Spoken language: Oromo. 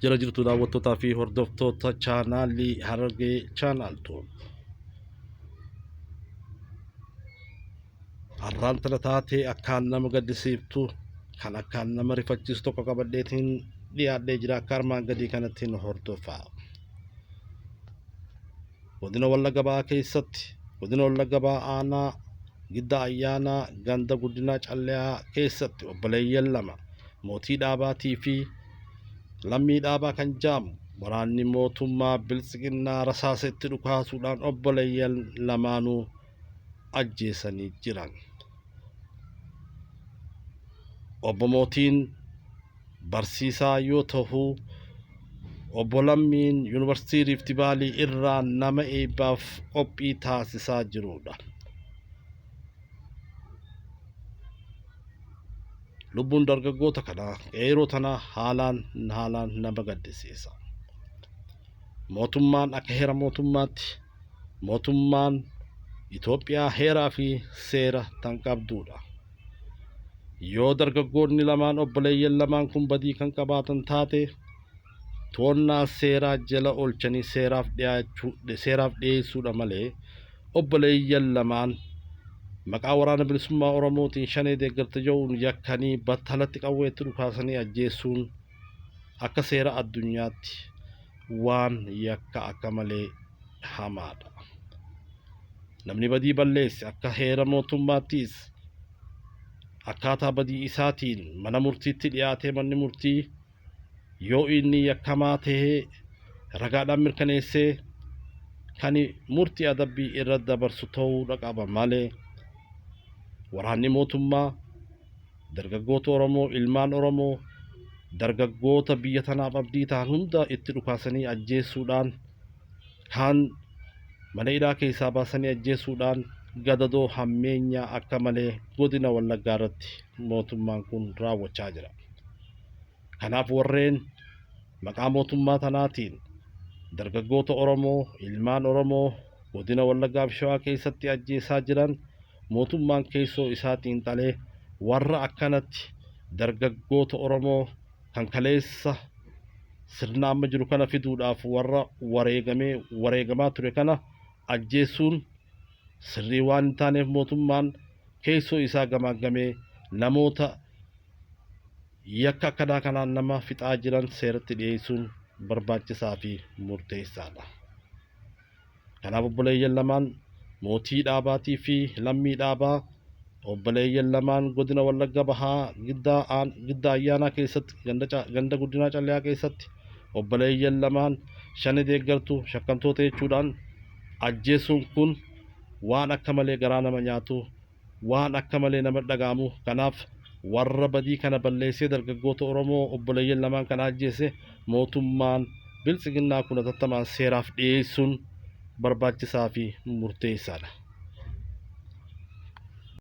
Jira jirtu daawwattootaa fi hordoftoota chaanaalii Harargee Chaanaal Tuub. Har'aan tana taatee akkaan nama gaddisiiftu kan akkaan nama rifachiisu tokko qabadheetiin dhiyaadhee jira akka armaan gadii kanatti nu hordofaa. Godina Wallagga Bahaa keessatti Godina Wallagga Bahaa aanaa Giddaa Ayyaanaa ganda Guddinaa Calleyaa keessatti obboleeyyan lama Mootii Dhaabaatii fi Lammii Dhaabaa kan jaamu waraanni mootummaa Biltsiginnaa rasaasa itti dhukaasuudhaan obboleeyyan lamaanuu ajjeesanii jiran. Obbo Mootiin barsiisaa yoo tahu Obbo Lammiin Yuunivarsiitii Riifti Vaalii irraa nama eebbaaf qophii taasisaa jiruudha. Lubbuun dargaggoota kanaa qeeroo tanaa haalaan haalaan nama gaddisiisa. Mootummaan akka heera mootummaatti mootummaan Itoophiyaa heeraa fi seera tan qabduudha. Yoo dargaggoonni lamaan obboleeyyan lamaan kun badii kan qabaatan taate to'annaa seeraa jala oolchanii seeraaf dhiyaachuu seeraaf dhiyeessuudha malee obboleeyyan lamaan maqaa waraana bilisummaa Oromootiin shanee deeggarta jedhuun yakkanii battalatti qawweetti dhukaasanii ajjeesuun akka seera addunyaatti waan yakka akka malee hamaadha. Namni badii balleesse akka heera mootummaattis akkaataa badii isaatiin mana murtiitti dhiyaatee manni murtii yoo inni yakkamaa tahee ragaadhaan mirkaneessee kan murtii adabbii irra dabarsu ta'uudha qaba malee waraanni mootummaa dargaggoota Oromoo ilmaan Oromoo dargaggoota biyya tanaaf abdii ta'an hunda itti dhukaasanii ajjeesuudhaan kaan mana hidhaa keessaa baasanii ajjeesuudhaan gadadoo hammeenyaa akka malee godina Wallaggaa irratti mootummaan kun raawwachaa jira. Kanaaf warreen maqaa mootummaa tanaatiin dargaggoota Oromoo, ilmaan Oromoo godina Wallaggaa fi Shawaa keessatti ajjeesaa jiran mootummaan keessoo isaa xiinxalee warra akkanatti dargaggoota Oromoo kan kaleessa sirna amma jiru kana fiduudhaaf warra wareegamee wareegamaa ture kana ajjeesuun sirrii waan hin taaneef mootummaan keessoo isaa gamaaggamee namoota yakka akkanaa kanaan nama fixaa jiran seeratti dhiyeessuun barbaachisaa fi murteessaadha. Kanaaf obboleeyyan lamaan Mootii Dhaabaatii fi Lammii Dhaabaa obboleeyyan lamaan godina Wallagga Bahaa Giddaa Aan Giddaa Ayyaanaa keessatti ganda ganda Guddinaa Calliyaa keessatti obboleeyyan lamaan shani deeggartu shakkamtoota jechuudhaan ajjeesuun kun waan akka malee garaa nama nyaatu waan akka malee nama dhaga'amu kanaaf warra badii kana balleessee dargaggoota Oromoo obboleeyyan lamaan kana ajjeese mootummaan biltsiginnaa kun hatattamaan seeraaf dhiyeessuun barbaachisaa fi murteessaadha.